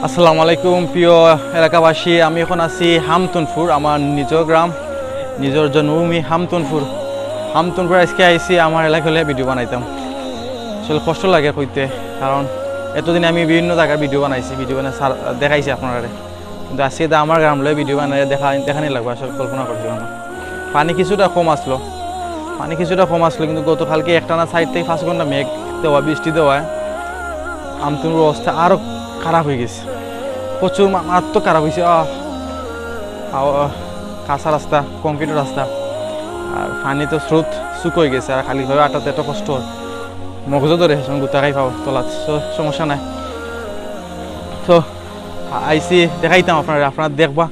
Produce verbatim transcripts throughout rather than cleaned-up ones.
আসসালামু আলাইকুম প্রিয় এলাকাবাসী, আমি এখন আছি হামতুনপুর, আমার নিজর গ্রাম, নিজর জন্মভূমি হামতুনপুর। হামতুনপুর আইজকে আইছি আমার এলাকা লইয়া ভিডিও বানাইতাম। আসলে কষ্ট লাগে কইতে, কারণ এতদিন আমি বিভিন্ন জাগার ভিডিও বানাইছি, ভিডিও বানাই সার-, দেখাইছি আপনারারে, কিন্তু আইজকে তো আমার গ্রাম লইয়া ভিডিও বানাই দেখা, দেখানি লাগবো, আসলে কল্পনা করছিলাম না। পানি কিছুটা কম আসলো, পানি কিছুটা কম আসলো, কিন্তু গতকালকে একটানা চাইর থাকি পাঁচ ঘন্টা মেঘ দেওয়া, বৃষ্টি দেওয়ায় হামতুনপুর অবস্থা আরও খারাপ অইগেছে, প্রচুর মা-, মারাত্মক খারাপ অইছে। আহ, আহ, কাঁচা রাস্তা, কংক্রিটের রাস্তা, আর পানি তো স্রোত শুক অইগেছে, আর খালি ভাবে আটাতে এত কষ্ট অয়, মগজও ধরে, হেষে গুতা খাই পাও তলাত। So, সমস্যা নাই। তো আইছি, দেখাইতাম আপনারারে, আপনারা দেখবা।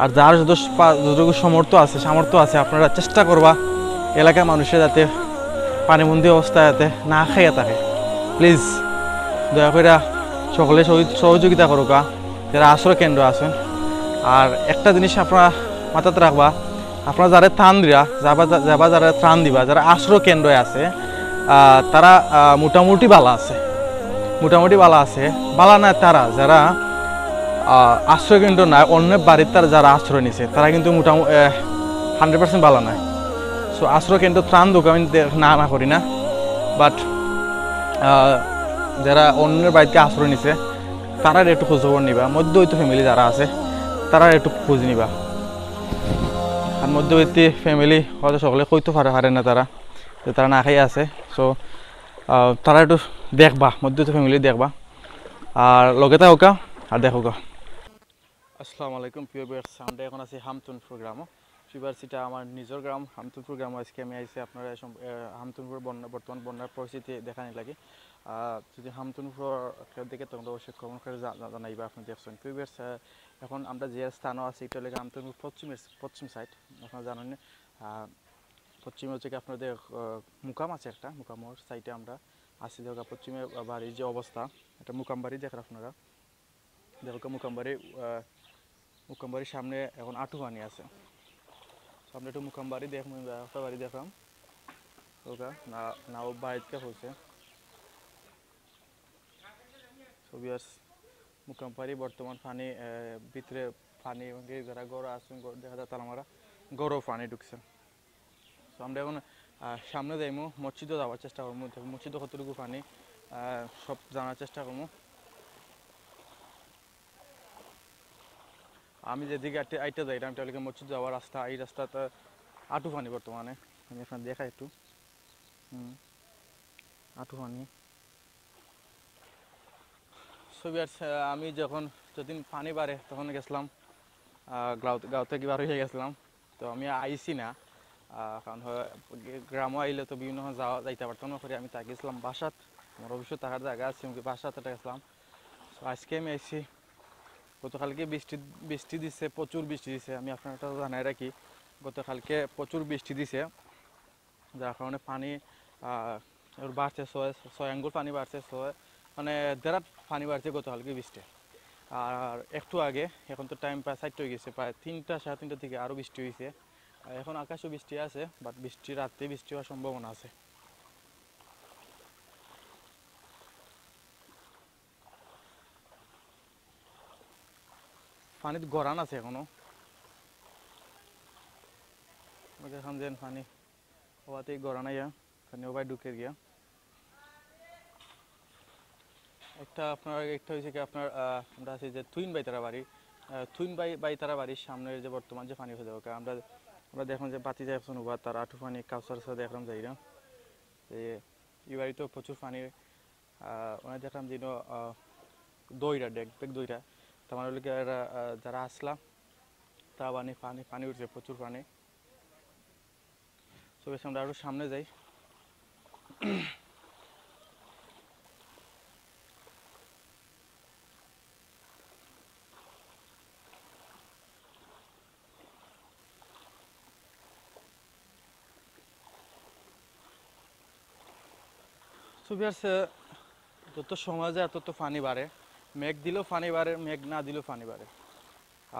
আর যার যত পা-, যতটুকু সামর্থ্য আছে, সামর্থ্য আছে, আপনারা চেষ্টা করবা এলাকার মানুষে যাতে পানিবন্দী অবস্থায় যাতে না খাইয়া থাকে। প্লিজ, দয়া কইরা সকলে সহযোগিতা করুকা, যারা আশ্রয় কেন্দ্র আছেন। আর একটা জিনিস আপনারা মাথাত রাখবা, আপনারা যারা ত্রাণ দিরা, যাবা যা-, যাবা যারা ত্রাণ দিবা, যারা আশ্রয় কেন্দ্রে আছে, আহ, তারা, আহ, মোটামুটি বালা আছে, মোটামুটি বালা আছে। বালা নায় তারা, যারা, আহ, আশ্রয় কেন্দ্র নায়, অন্যের বাড়িত তারা যারা আশ্রয় নিছে, তারা কিন্তু মোটামুটি, আহ, হান্ড্রেড পার্সেন্ট বালা নায়। So আশ্রয় কেন্দ্র ত্রাণ দোক আমি দে-, না, না করি না, বাট, আহ, যারা অন্যের বাড়িতে আশ্রয় নিছে, তারার একটু খোঁজ খবর নিবা। মধ্যবিত্ত ফ্যামিলি যারা আছে, তারার একটু খোঁজ নিবা। আর মধ্যবিত্ত ফ্যামিলি হয়তো সকলে কইতো পারে, পারে না তারা, যে তারা না খাই আছে। So, আহ, তারা একটু দেখবা, মধ্যবিত্ত ফ্যামিলি দেখবা, আর লগে থাকোকা আর দেখোকা। আসসালামু আলাইকুম প্রিয় ভিউয়ার্স, আমরা এখন আছি হামতুনপুর গ্রামো। ভিউয়ার্স, এটা আমার নিজর গ্রাম হামতুনপুর গ্রামো। আইজকে আমি আইছি আপনারারে সম-, আহ, হামতুনপুর বন্যা, বর্তমান বন্যার পরিস্থিতি দেখানি লাগি। আহ, যদি হামতুনপুর কেউ দেখে, তখন অবশ্যই কমেন্ট করে জা-, জা-, জানাইবা আপনি দেখছেন। ভিউয়ার্স, আহ, এখন আমরা যে স্থানো আছি, এটা অইলো হামতুনপুর পশ্চিমের, পশ্চিম সাইড, আপনারা জানেন। আহ, পশ্চিমে হচ্ছে কি আপনাদের, আহ, মুকাম আছে একটা, মুকামর সাইডে আমরা আছি। দেখো পশ্চিমে বাড়ির যে অবস্থা, এটা মুকাম বাড়ি দেখেন আপনারা। দেখো মুকাম বাড়ি, আহ, মুকাম বাড়ির সামনে এখন আটু পানি আছে। সামনে একটু মুকাম বাড়ি দেখ, মুকাম বাড়ি দেখলাম। ওকা না, নাও বাইরকে হচ্ছে। So ভিউয়ার্স, মুকাম বাড়ি বর্তমান পানি, আহ, ভিতরে পানি, এবং কি যারা ঘরো আছেন, ঘর দেখা যায় তালা মারা, ঘরো পানি ঢুকছে। So আমরা এখন, আহ, সামনে যাইমু, মসজিদো যাওয়ার চেষ্টা করমু, দেখি মসজিদো কতটুকু পানি, আহ, সব জানার চেষ্টা করমু। আমি যেদিকে আইট্টা, আইট্টা যাইরাম, এটা অইলো মসজিদ যাওয়ার রাস্তা। এই রাস্তাতে আটু পানি বর্তমানে, আমি আপনারে দেখাই একটু। হুম, আটু পানি। So ভিউয়ার্স, আহ, আমি যখন, যদিন পানি বাড়ে, তখন গেছিলাম, আহ, গাঁও, গাঁও থাকি বার অইয়া গেছিলাম। তো আমি আইছি না, আহ, কারণ হয়, গ্রামো আইলে তো বিভিন্ন সময় যাওয়া, যাইতা পারতাম না করি। আমি তা গেছিলাম বাসাত, আমার অবশ্য থাকার জাগা আছে, আমি বাসাত একটা গেছিলাম। So আইজকে আমি আইছি, গতকালকে বৃষ্টি, বৃষ্টি দিছে, প্রচুর বৃষ্টি দিছে। আমি আপনারারে জানাই রাখি, গতকালকে প্রচুর বৃষ্টি দিছে, যার কারণে পানি, আহ, এবার বাড়ছে, ছয়, ছয় আঙ্গুল পানি বাড়ছে, ছয়, মানে, দেড় হাত পানি বাড়ছে গতকালকে বৃষ্টি। আর একটু আগে, এখন তো টাইম প্রায় চাইরটা অইগেছে, প্রায় তিনটা, সাড়ে তিনটার দিকে আরও বৃষ্টি অইছে। আর এখন আকাশো বৃষ্টি আছে, but বৃষ্টি, রাতে বৃষ্টি অওয়ার সম্ভাবনা আছে। পানিত গড়ান আছে এখনো। ওই দেখলাম যে পানি, ওবায়দি গড়ান আইয়া, পানি ওবায় ঢুকের গিয়া। একটা আপনার, একটা হইছে কি আপনার, আহ, আমরা আছি যে তুইন বাইতারা বাড়ি, আহ, তুইন বাই-, বাইতারা বাড়ির সামনের যে বর্তমান যে পানি হয়ে যাবে, আমরা, আমরা দেখলাম যে বাতি যায় এখন ওবা তার আটু পানি কাউসার সাথে দেখলাম যাইরা। যে এই বাড়ি তো প্রচুর পানি, আহ, ওনার দেখলাম যেন, আহ, দইরা, ডেক ডেক দইরা। তার মানে হলো কি এরা, আহ, যারা আসলা, তা পানি, পানি, পানি উঠছে, প্রচুর পানি। So, বেশ, আমরা আরো সামনে যাই। So, viewers, আহ, যত সময় যায়, তত পানি বাড়ে। মেঘ দিলেও পানি বাড়ে, মেঘ না দিলেও পানি বাড়ে।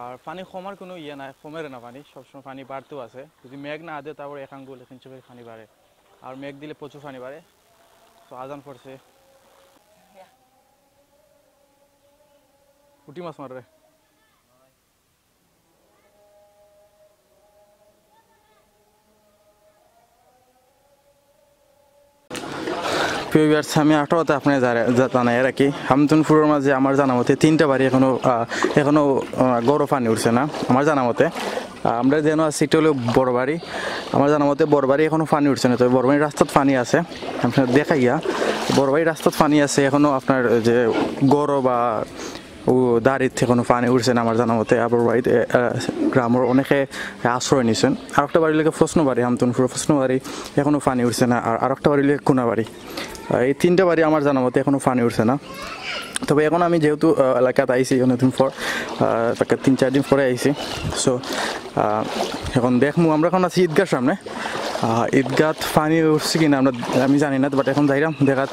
আর পানি কমার কোনো ইয়ে নাই, কমের না পানি, সবসময় পানি বাড়তেও আছে। যদি মেঘ না দেয়, তারপরে এক আঙ্গুল, এক ইঞ্চি করে পানি বাড়ে। আর মেঘ দিলে প্রচুর পানি বাড়ে। So, আজান পড়ছে। পুটি মাছ মাররে। প্রিয় ভিউয়ার্স, আমি আরেকটা কথা আপনারে জানা-, জা-, জানাই রাখি, হামতুনপুরর মাঝে আমার জানা মতে তিনটা বাড়ি এখনো, আহ, এখনো, আহ, গরো পানি উঠছে না, আমার জানা মতে। আহ, আমরা যেন আছি, এটা হলো বড় বাড়ি। আমার জানা মতে বড় বাড়ি এখনো পানি উঠছে না, তবে বড় বাড়ির রাস্তাত পানি আছে, আপনারে দেখাইয়া। বড় বাড়ির রাস্তাত পানি আছে এখনো, আপনার যে গরো বা ও দাড়িত এখনো পানি উঠছে না আমার জানা মতে। আবার বাড়িতে, আহ, গ্রামর অনেকে আশ্রয় নিছেন। আরেকটা বাড়ি লাগে প্রশ্ন বাড়ি, হামতুনপুর প্রশ্ন বাড়ি, এখনো পানি উঠছে না। আর আরেকটা বাড়ি লাগে কোনা বাড়ি। আহ, এই তিনটা বাড়ি আমার জানা মতে এখনো পানি উঠছে না। তবে এখন আমি যেহেতু, আহ, এলাকাত আইছি অনেকদিন পর, আহ, তাকে তিন চার দিন পরে আইছি। So, আহ, এখন দেখমু, আমরা এখন আছি ঈদগার সামনে। আহ, ঈদগাত পানি উঠছে কিনা আমরা, আমি জানি না, but এখন যাইরাম দেখাত।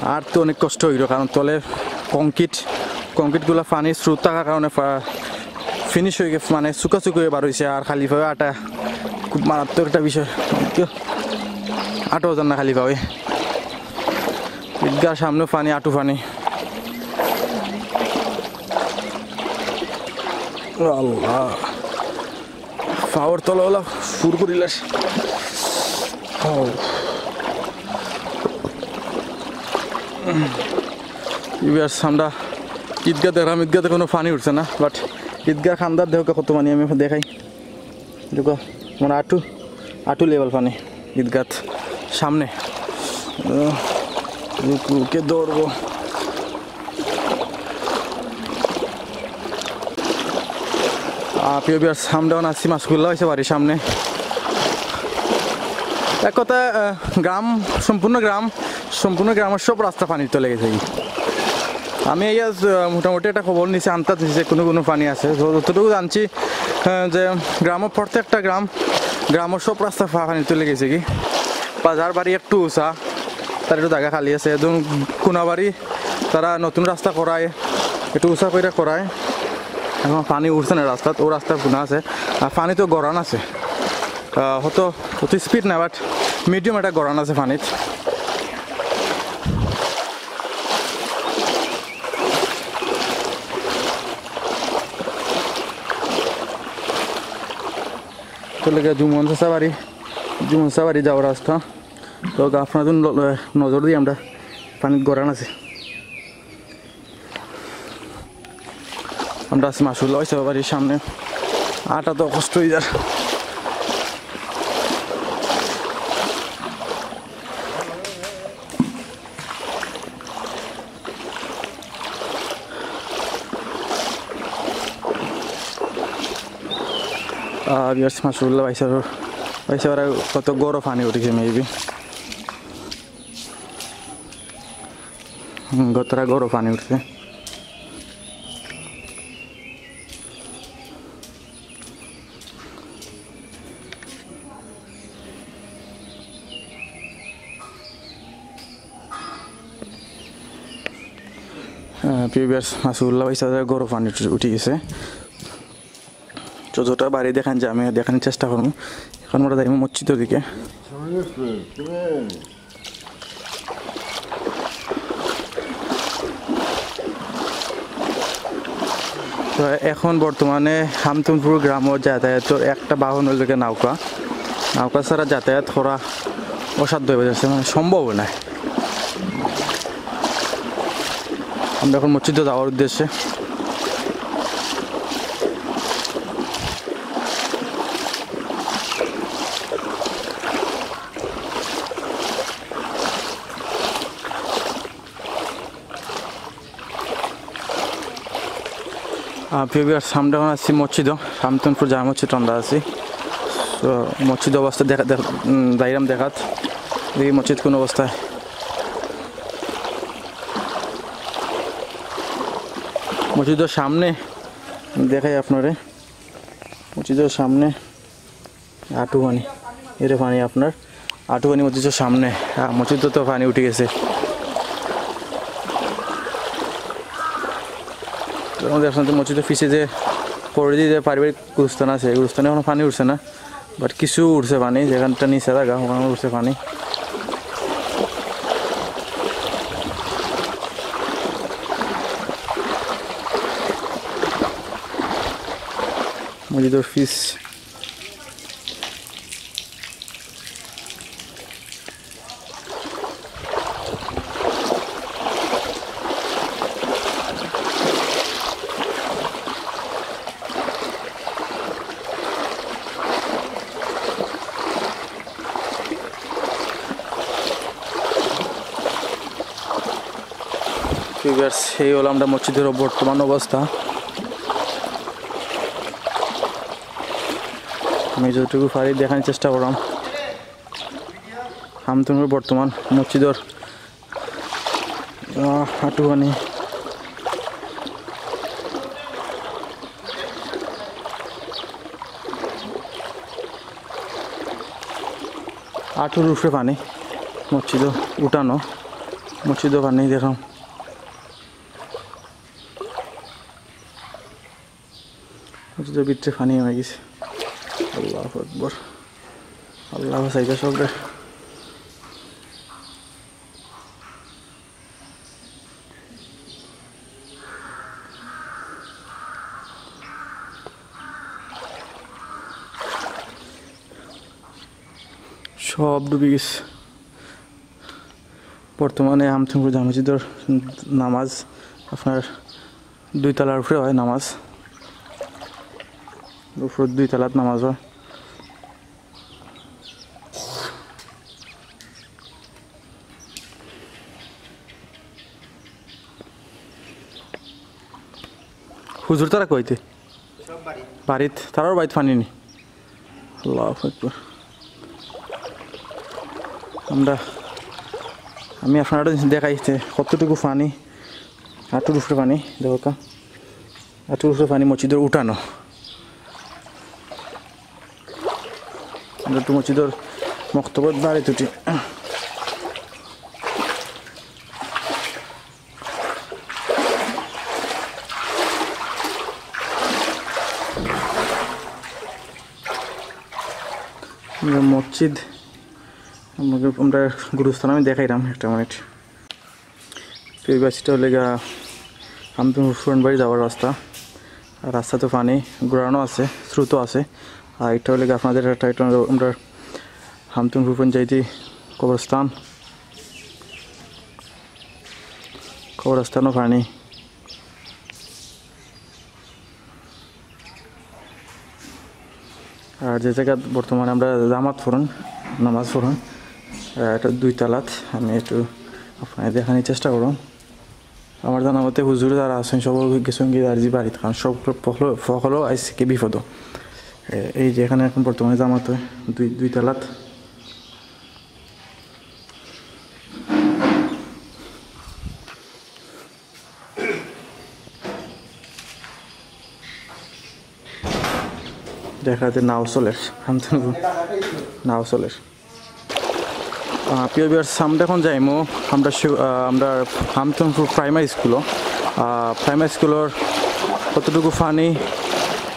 আর তো অনেক কষ্ট হইল, কারণ তলে কংক্রিট, কংক্রিটগুলা পানির স্রোত থাকার কারণে ফা-, ফিনিশ হয়ে গেছে, মানে চুকা চুকি হয়ে বার হইছে। আর খালি পায়ে আটা খুব মারাত্মক একটা বিষয়, আটাও যার না খালি পায়ে। ঈদগার সামনে পানি, আটু পানি। আল্লাহ। পাওর তলা ওলা ফুর করিলাস। ইবার আমরা ঈদগা দেখলাম, ঈদগাতে কোনো পানি উঠছে না, but ঈদগা খান্দার দেখো কত পানি, আমি দেখাই। দেখো, মানে আটু, আটু লেভেল পানি ঈদগাত সামনে। আহ, রুক, রুকে দৌড়বো। আহ, প্রিয় ভিউয়ার্স, আমরা এখন আছি মাছগুলা হয়েছে বাড়ির সামনে। এক কথা, আহ, গ্রাম, সম্পূর্ণ গ্রাম, সম্পূর্ণ গ্রামের সব রাস্তা পানির তলে গেছে। আমি এই আজ, আহ, মোটামুটি একটা খবর নিছি, আন্দাজ নিছি যে কোনো কোনো পানি আছে। তো যতটুকু জানছি, আহ, যে গ্রামের প্রত্যেকটা গ্রাম, গ্রামের সব রাস্তা পা-, পানির তলে গেছে কি। বাজার বাড়ি একটু উঁচা, তার একটু জায়গা খালি আছে। একদম কোনাবাড়ি তারা নতুন রাস্তা করায়, একটু উঁচা করে করায়। এখন পানি উঠছে না রাস্তাত, ও রাস্তা কোনা আছে। আর পানি তো গড়ান আছে, আহ, হয়তো অত স্পিড না, but মিডিয়াম একটা গড়ান আছে পানিত। তো লেগে জুমন চাচা বাড়ি, জুমন চাচা বাড়ি যাওয়ার রাস্তা। তো আপনারা ল-, ল-, নজর দিয়ে আমরা পানিত গড়ান আছে। আমরা আছি মাসুল ওই বাড়ির সামনে, আটা তো কষ্ট হয়ে যার। আহ, ভিউয়ার্স, মাশাআল্লাহ, ভাই সাহেব, ভাই সাহেব, আর কত গরো পানি উঠেছে, মেবি। হুম, গতরা গরো পানি উঠছে। আহ, প্রিয় ভিউয়ার্স, মাসুল্লাহ ভাই সাহেব, গরো পানি উঠে, উঠে গেছে। তো যতটা বাড়ি দেখান যে আমি দেখানোর চেষ্টা করবো। এখন আমরা যাইবো মসজিদের দিকে। তো এখন বর্তমানে হামতুনপুর গ্রামও যাতায়াতর একটা বাহন হইল গিয়ে নৌকা। নৌকা ছাড়া যাতায়াত করা অসাধ্য হয়ে যাচ্ছে, মানে সম্ভব নয়। আমরা এখন মসজিদে যাওয়ার উদ্দেশ্যে। আহ, প্রিয় ভিউয়ার্স, আমরা এখন আছি মসজিদও, হামতুনপুর জামে মসজিদ আমরা আছি। তো মসজিদ অবস্থা দেখা, দেখা, উম, যাইরাম দেখাত, এই মসজিদ কোন অবস্থায়। মসজিদের সামনে দেখাই আপনারে, মসজিদের সামনে আটু পানি, এটা পানি আপনার আটু পানি মসজিদের সামনে, আহ, মসজিদও তো পানি উঠে গেছে। তো আমাদের আপনাদের মসজিদের পিছে যে পড়ে দিয়ে যে পারিবারিক গুরুস্থান আছে, এই গুরুস্থানে এখনো পানি উঠছে না, but কিছু উঠছে পানি, যেখানটা নিচে থাকা ওখানে উঠছে পানি। মসজিদর ফিস। Viewers, এই অইলো আমরার মসজিদর বর্তমান অবস্থা। আমি যতটুকু পারি দেখানির চেষ্টা কররাম। আমতনপুর বর্তমান মসজিদর, আহ, হাঁটু পানি। আঁটুর উপরে পানি, মসজিদও উঠানো, মসজিদও পানি দেখরাম। মসজিদর ভিতরে পানি অইগেছে। আল্লাহু আকবার, আল্লাহ বাঁচাইতা সবরে। সব ডুবি গেছে। বর্তমানে আমতনপুর জামে মসজিদর নামাজ আপনার দুই তলার উপরে হয় নামাজ, উপরে দুই তলাত নামাজ হয়। হুজুর তারা কইতে? বাড়িত, তারার বাড়িত পানি নি। আল্লাহু আকবার। আমরা, আমি আপনারারে দেখাই যে কতটুকু পানি, আঁটুর উপরে পানি, দেখউক্কা, আঁটুর উপরে পানি মসজিদর উঠানো। আমরা একটু মসজিদর মক্তবর বাড়িত উঠি। আমরা মসজিদ, আমরা, আমরা গুরুস্থান আমি দেখাইরাম একটা মিনিট। তো এই বাসটা অইলো গিয়া আমতনপুর পুরান বাড়ি যাওয়ার রাস্তা। আর রাস্তা তো পানি ঘুরানো আছে, স্রোতও আছে। আর এটা অইলো গিয়া আপনাদের একটা, এটা আমরা আমতনপুর পঞ্চায়েতি কবরস্থান, কবরস্থানও পানি। আর যে জাগাত বর্তমানে আমরা জামাত পড়ইন, নামাজ পড়ইন, আহ, এটা দুই তালাত। আমি একটু আপনারে দেখানির চেষ্টা কররাম। আমার জানা মতে হুজুর যারা আছইন সব গেছইন গিয়া আর জি বাড়িত, কারণ সব ফখলো, ফখলো আইছে কি বিপদ। এ-, এই যে এখানে এখন বর্তমানে জামাত হয় দুই, দুই তালাত। দেখা যায় নাও চলের, আমতনপুর নাও চলের। আহ, প্রিয় viewers, আমরা এখন যাইমু আমরা শি-, আহ, আমরা আমতনপুর প্রাইমারি স্কুলও। আহ, প্রাইমারি স্কুলর কতটুকু পানি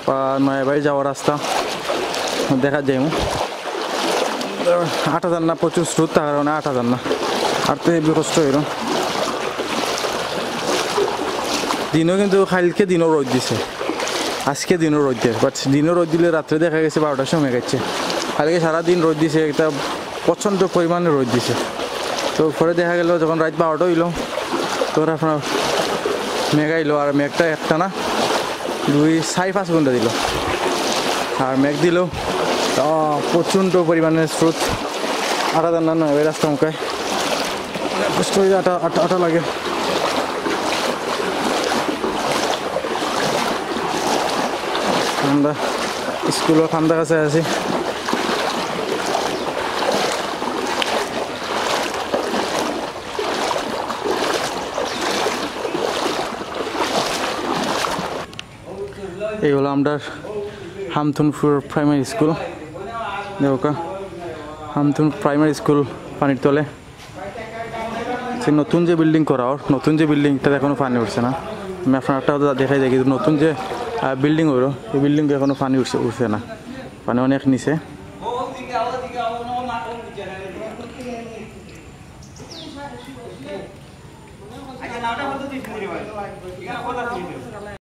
বা নয়া বাড়ি যাওয়ার রাস্তা দেখা যাইমু। আটা যার না, প্রচুর স্রোত থাকার কারণে আটা যার না, আর তো হেবি কষ্ট অইলো। দিনও কিন্তু, কালকে দিনও রোদ দিছে, আজকে দিনও রোদ দেয়, but দিনও রোদ দিলে রাত্রে দেখা গেছে বারোটার সময় মেঘ আইছে। কালকে সারাদিন রোদ দিছে, একটা প্রচণ্ড পরিমাণে রোদ দিছে। তো পরে দেখা গেল যখন রাত বারোটা অইলো, তখন আপনার মেঘ আইলো, আর মেঘটা একটা না দুই, চাইর, পাঁচ ঘন্টা দিলো। আর মেঘ দিলো, আহ, প্রচণ্ড পরিমাণে স্রোত। আটা যার না নয়, ওই রাস্তা মুখায় অনেক কষ্ট অইয়া আটা, আটা, আটা লাগে। আমরা স্কুলর কান্দার কাছে আছি। এই অইলো আমরার আমতনপুর প্রাইমারি স্কুল। দেখউক্কা, আমতনপুর প্রাইমারি স্কুল পানির তলে। সে নতুন যে বিল্ডিং করা অর, নতুন যে বিল্ডিংটাত এখনো পানি উঠছে না। আমি আপনারে একটা কথা দেখাই দেখি, নতুন যে, আহ, বিল্ডিং অইলো, এই বিল্ডিং এখনো পানি উঠছে, উঠছে না, পানি অনেক নিচে।